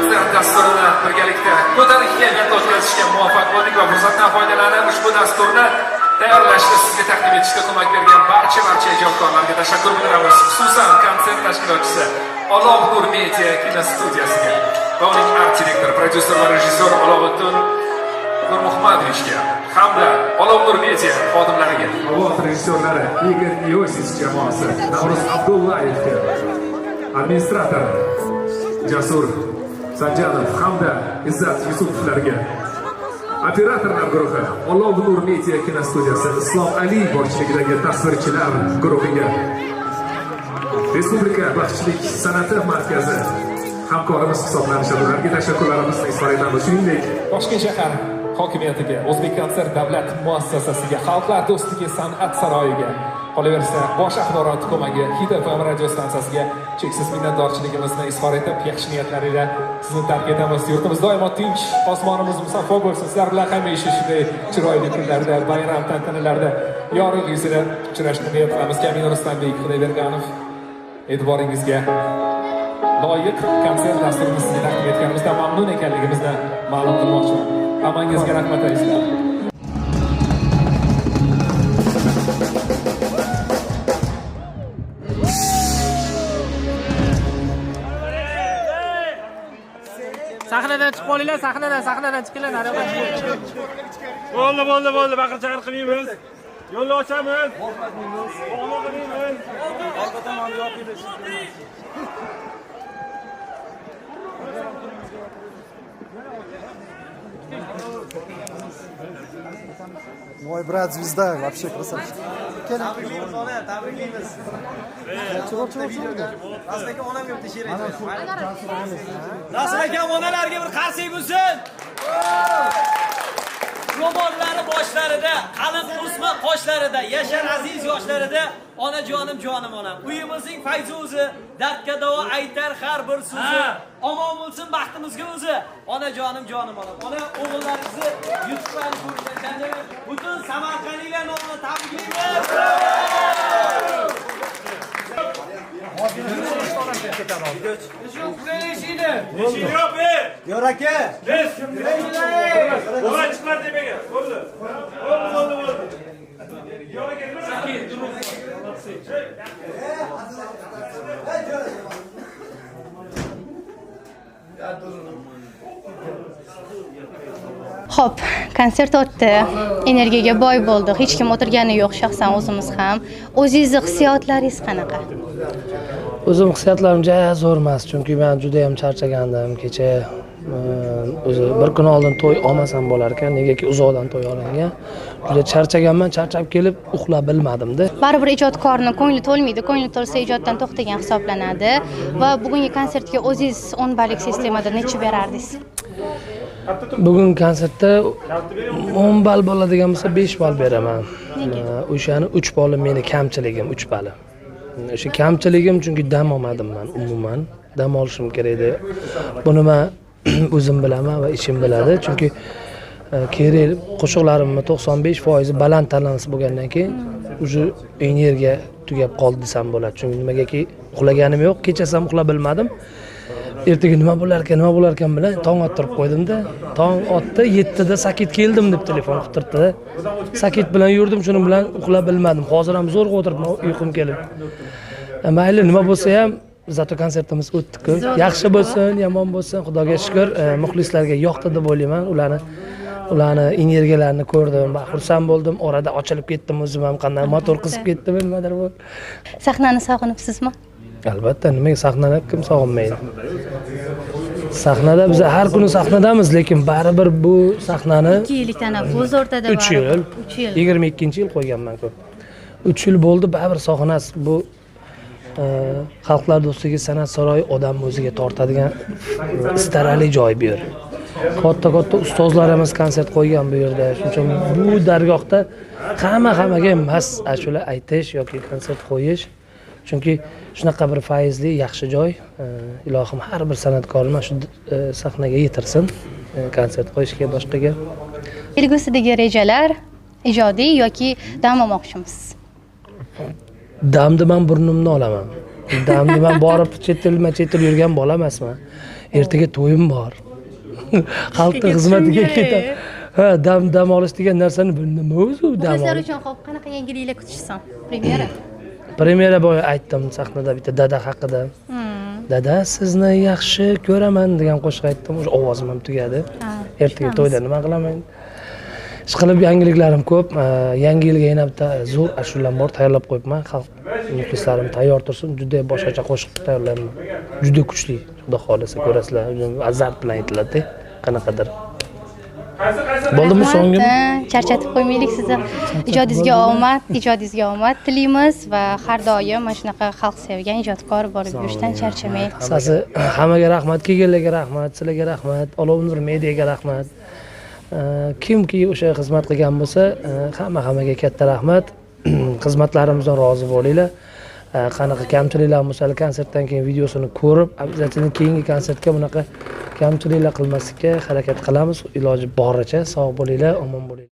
konsert dasturini birgalikda ko'tarinki kayfiyatda o'tkazishga muvaffaq bo'ldik va fursatdan foydalanib ushbu dasturni tayyorlashda sizga taqdim etishda ko'mak bergan barcha ijodkorlarga tashakkur bildiramiz. Xususan, konsert tashkilotchisi Olov Nur Media kino studiyasiga va uning art direktori, prodyuser va rejissyor Oloviddin Nurmuhammadovichga hamda Olov Nur Media xodimlariga, ovoz rejissyorlari Igor Iosif jamoasi, Navruz Abdullayevga, administrator Jasur Sanjanov hamda Izzat Yusupovlarga, operatorlar guruhi Olov Nur Media kino studiyasi Islom Ali boshchiligidagi tasvirchilar guruhiga, Respublika baxshichilik san'ati markazi hamkorimiz hisoblanishadi. Ularga tashakkurlarimizni izhor etamiz. Shuningdek, Toshkent shahar hokimiyatiga, O'zbek konsert davlat muassasasiga, Xalqlar do'stligi san'at saroyiga, qolaversa, bosh axborot ko'magi Hit FM radio stansiyasiga cheksiz minnatdorchiligimizni izhor etib, yaxshi niyatlar ila sizni tark etamiz. Yurtimiz doimo tinch, osmonimiz musaffo bo'lsin. Sizlar bilan hamisha shunday chiroyli kunlarda, bayram tantanalarda yorug' yuzida uchrashishni niyat qilamiz. Kamina Rustambek Xudoyberganov e'tiboringizga loyiq konsert dasturini sizga taqdim etganimizdan mamnun ekanligimizni ma'lum qilmoqchiman. Hammangizga rahmat, azizlar. Sahnadan chiqib olinglar, sahnadan chiqinglar, nariyoqdan chiqing. Bo'ldi, bo'ldi, bo'ldi. Baqir-chaqir qilmaymiz. Yo'lni ochamiz. Bog'liq qilmaymiz. Orqa tomonni yopib. Мой брат звезда, вообще красавчик. Tabriklaymiz ona, tabriklaymiz. Rasul aka onam yo'q she'r aytyapti. Rasul aka onalarga bir qarsak bo'lsin. Ro'mollari boshlarida, qalin o'sma qoshlarida, yashar aziz yoshlarida onajonim, jonim onam. Uyimizning fayzi o'zi, dardga davo aytar har bir so'zi. Omon bo'lsin baxtimizga o'zi. Onajonim, jonim onam. Ona o'g'illaringizni yutuqlarini ko'rgan butun samarqandliklar nomidan tabriklaymiz. Eshik yo'q, ey. Yor aka. Kes. Bo'ldi, chiqmar tepaga. Bo'ldi. Bo'ldi, bo'ldi, bo'ldi. Yor aka, nima? Xo'p, konsert o'tdi. Energiyaga boy bo'ldi. Hech kim o'tirgani yo'q, shaxsan o'zimiz ham. O'zingizni hissiyotlaringiz qanaqa? O'zim hissiyotlarim juda zo'r emas, chunki men juda ham charchagandim kecha. O'zi bir kun oldin to'y olmasam bo'lar ekan, negaki uzoqdan to'y olingan. Juda charchaganman, charchab kelib uxlab bilmadim-da. Baribir ijodkorni ko'ngli to'lmaydi, ko'ngli to'lsa ijoddan to'xtagan hisoblanadi. Va bugungi konsertga o'zingiz 10 ballik sistemada necha berardingiz? Bugun konsertda 10 ball bo'ladigan bo'lsa 5 ball beraman. O'shani 3 balli meni kamchiligim, 3 balli. O'sha kamchiligim chunki dam olmadim men umuman. Dam olishim kerak edi. Buni men o'zim bilaman va ichim biladi. Chunki kerak qo'shiqlarimni 95% baland tanlanisi bo'lgandan keyin уже energiya tugab qoldi desam bo'ladi. Chunki nimagaki uxlaganim yo'q, kechasi ham uxlab bilmadim. Ertaga nima bo'lar ekan, nima bo'lar ekan bilan tong ottirib qo'ydimda. Tong otdi, 7da sakit keldim deb telefon qilib turibdi. Sakit bilan yurdim, shuning bilan uxlab bilmadim. Hozir ham zo'rg'a o'tiribman, uyqum kelib. Mayli, nima bo'lsa ham zato konsertimiz o'tdi-ku. Yaxshi bo'lsin, yomon bo'lsin, Xudoga shukr, muxlislarga yoqdi deb o'ylayman. Ularni energiyalarini ko'rdim va xursand bo'ldim. Orada ochilib ketdim o'zim ham, qanday motor qizib ketdi, nimadir bu. Sahnani sog'inibsizmi? Albatta, nimaga sahnani kim sog'inmaydi? Sahnada biz har kuni sahnadamiz, lekin baribir bu sahnani 2 yillik tanaffus o'rtada 3 yil, 3 yil. 22-yil qo'yganman ko'p. 3 yil bo'ldi, baribir sog'inasiz. Bu Xalqlar do'stligi san'at saroyi odam o'ziga tortadigan istarali joy bu yer. Katta-katta ustozlarimiz konsert qo'ygan bu yerda. Shuning uchun bu dargohda hammaga emas ashula aytish yoki konsert qo'yish. Chunki shunaqa bir fayzli, yaxshi joy. Ilohim har bir san'atkorni mana shu sahnaga yetirsin, konsert qo'yishga, boshqaga. Kelgusidagi rejalar ijodiy yoki dam olmoqchimisiz? Damni men burnimni olaman. Damni man borib chet elma-chet el yurgan bola emasman. Ertaga to'yim bor. Xalqning xizmatiga kerak. Ha, dam olish degan narsani nima o'zi u dam Muxlislar olish? uchun hop qanaqa yangiliklar kutishsin? Premyera. Premyera boya aytdim sahnada bitta dada haqida. Dada sizni yaxshi ko'raman degan qo'shiq aytdim. O'sha ovozim ham tugadi. Ertaga to'yda nima qilaman? Ishqilib yangiliklarim ko'p. Yangi yilga yana bitta zo'r ashulam bor, tayyorlab qo'yibman. Xalq muxlislarim tayyor tursin. Juda boshqacha qo'shiq tayyorlayman. Juda kuchli. Xudo xohlasa ko'rasizlar. Azart bilan aytiladi, qanaqadir. Bo'ldimi so'nggi? Charchatib qo'ymaylik sizni. Ijodingizga omad, ijodingizga omad tilaymiz va har doim mana shunaqa xalq sevgan ijodkor bo'lib yurishdan charchamang. Qisqasi hammaga rahmat, kelganlarga rahmat, sizlarga rahmat, Olov Nur mediaga rahmat. Kimki o'sha xizmat qilgan bo'lsa, hammaga katta rahmat. Xizmatlarimizdan rozi bo'linglar. Qanaqa kamchiliklar bo'lsa, konsertdan keyin videosini ko'rib, обязательно keyingi konsertga bunaqa kamchiliklar qilmaslikka harakat qilamiz. Iloji boricha sog' bo'linglar, omon bo'linglar.